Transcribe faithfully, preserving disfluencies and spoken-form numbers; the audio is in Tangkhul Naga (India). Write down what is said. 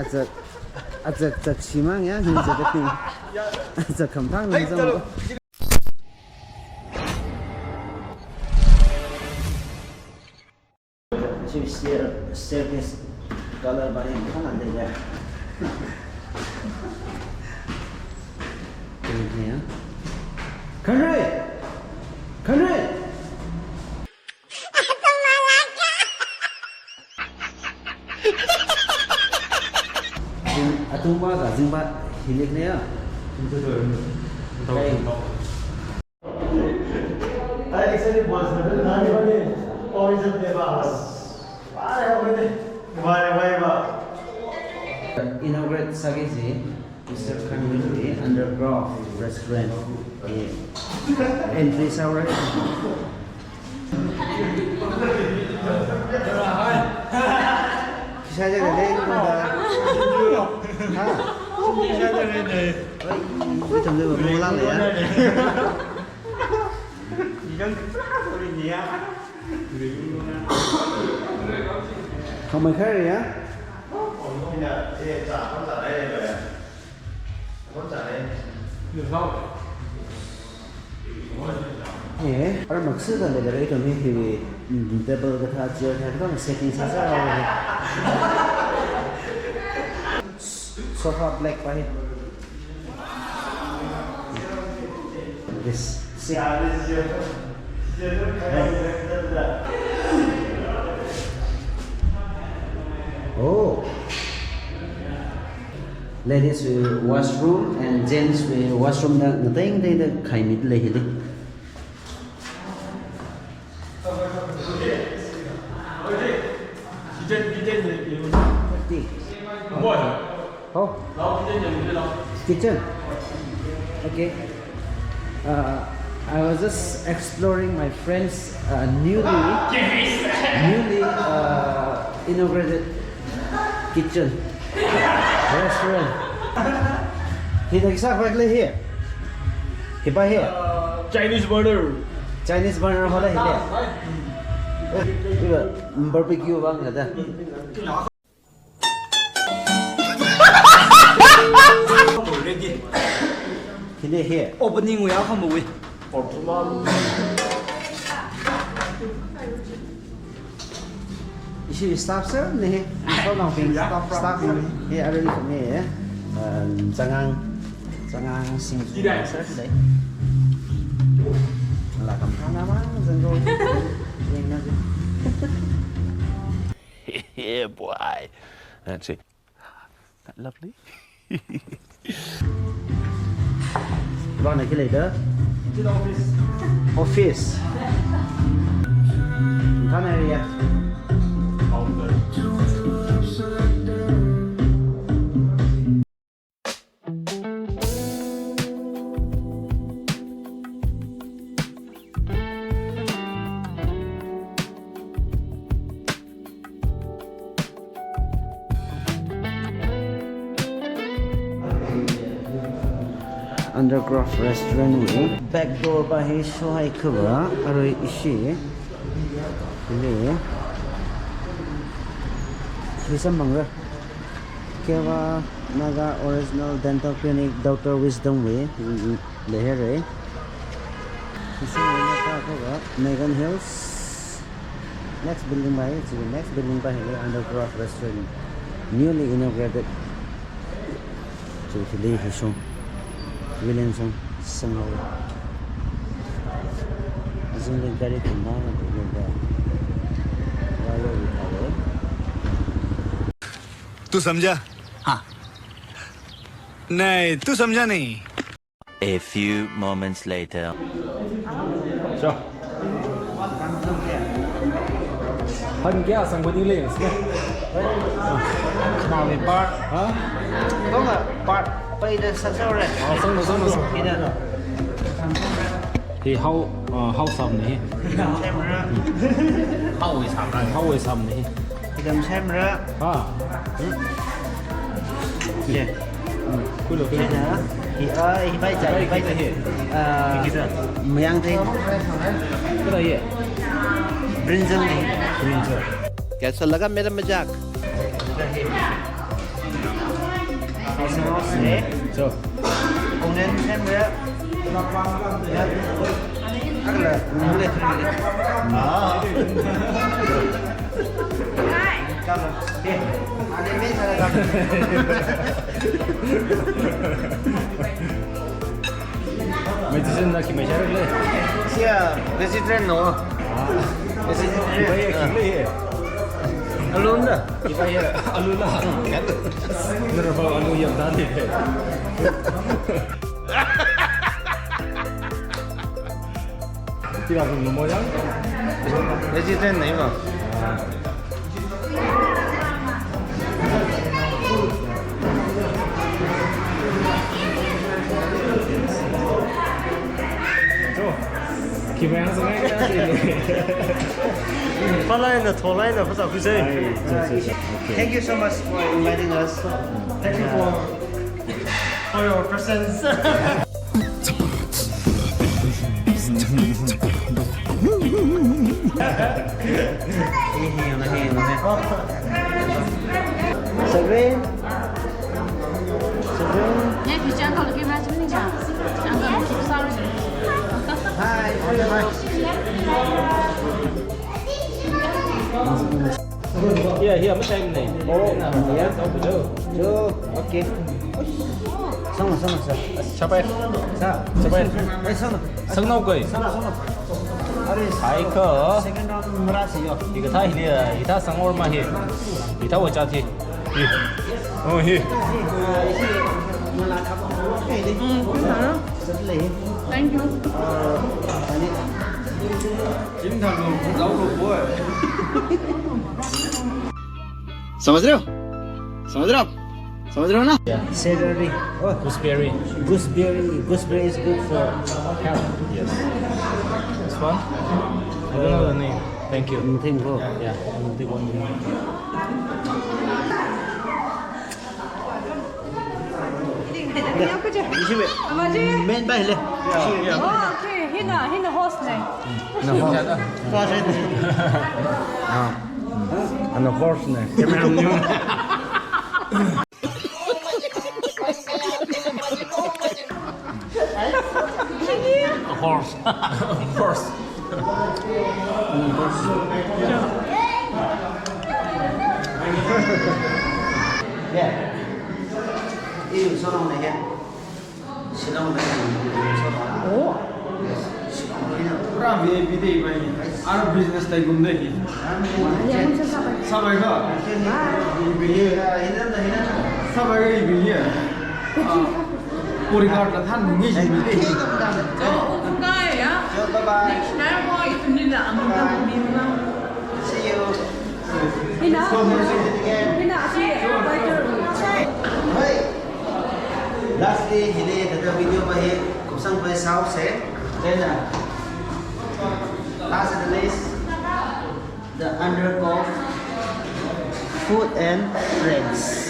Azak, azak, azak shimang ya, hin azak ni. Azak khamphang ni zong. Stair, staircase color ba hi khang ande ya. Ini ya. Khanrei! Khanrei! Atung, atung ba kazing ba hilik ne ya. Ai, actually, boss, nani, nani, origin de ba. Why, why, why, why, why? Inaugurate sāki ji. Mister Khanwinwui Underground Restaurant. Eh. Entry sāra. Khisha ja gade kunda. Ha? Khisha ja gade. Oi, ithumli ba molang le ya. Khamai khaira ya? Eh, ara maksud da lei lei to ni hi, mm, table kathā chair kathā kathā setting sāsā ra. Sofa black pa hi. This. See. Oh. Ladies wui washroom and gents wui washroom da ngateng teng da khaimida lei hili. Oh, kitchen. Okay. Uh, I was just exploring my friend's, uh, newly, newly, uh, inaugurated kitchen restaurant. Hi da kisa kwek le hi. Hi pa hi. Chinese burger. Chinese burger hola hi le. Eh, hi pa barbecue bang ya da. Ready. Hi le hi. Opening wui a kham wui. Ishi staff sir ne. Staff, staff ne. He already ne. Um, zangang, zangang sing sir dai. Ala kam khana ma zango. Yeng na. Yeah, boy. That's it. That lovely. Vang na khi lei da? Office. Thana area. Underground restaurant wui back door pa hi show hai kaba, arui ishi. Hili. Hi samang ra. Kewa Naga Original Dental Clinic, Doctor Wisdom wui. Lei haira. Ishi na ka ko ga Megan Hills. Next building pa hi, chi next building pa hi le Underground Restaurant. Newly inaugurated. Chi hili hi shong. William shong. Sangau. Zingli gari thumba na dile da. Walo wi ta le. तू समझा? हाँ। नहीं, तू समझा नहीं। A few moments later. Sure. Han kya sang ko ding le, isme? Nawi part. Ha? Tonga part. Pai da sa sa re. Ah, sang, sang, sang. Ida. Hi hao, ah, hao sam ni. Sam ra. Hao wui sam ra. Hao wui sam ni. Hidam sem ra. Ha. Ye. Kulo, kulo. China. Hi, ah, hi bai chai, hi bai chai. Ah, mayang thai. Kulo ye. Brinjal ni. Brinjal. कैसा लगा मेरा मजाक? So. Onion and the, akla, mule. Ah. Come. Okay. Ane main sara come. Medicine na khi mai share le? Sia, vegetarian no. Ah. Vegetarian. Iva ya khi le? Alu na. Iva ya alu na. Nara ba alu yam da de. Kira pun mo yang? Vegetarian na iva. Palai na tholai na phasa khuisai. Ai, okay. Thank you so much for inviting us. Thank you for, for your presence. Seven. Seven. Ngai picture uncle ki ma chimni cha. Uncle ki sorry. Hi. Yeah, yeah, my time name. Oh, yeah. So, okay. Sama, sama, sir. Chapai. Sa. Chapai. Eh, sama. Sangnao koi. Sama, sama. Are, hai ko. Second round mara se yo. Hikathā hili, hikathā sangor ma hi. Hikathā wacha thi. Hi. Oh, hi. Mm, thank you. समझ रहे हो? समझ रहे हो आप? समझ रहे हो ना? Yeah. Celery. Oh. Gooseberry. Gooseberry. Gooseberry is good for health. Yes. This one? I don't know the name. Thank you. Nothing wrong. Yeah. Nothing wrong. Main bai le. Oh, okay. Hina, hina horse ne. No horse. Ah. And a horse ne. A horse. Horse. Yeah. Ilu sorong ne ya. Shillong ne. Oh. Pura V I P de ibai. Ara business tycoon de hi. Sāpai ka? Sāpai ka ibi ya? Ah, bodyguard la thanmi ji mi de. So, okay, ya. So, bye bye. Next time, mo, ithumli la, amang, bye. See you. Hina, hina, si, waiter. Hey. Lastly, hili thāda video va hi kupsang pai sao se. Then, uh, last and the least, the undercooked food and friends.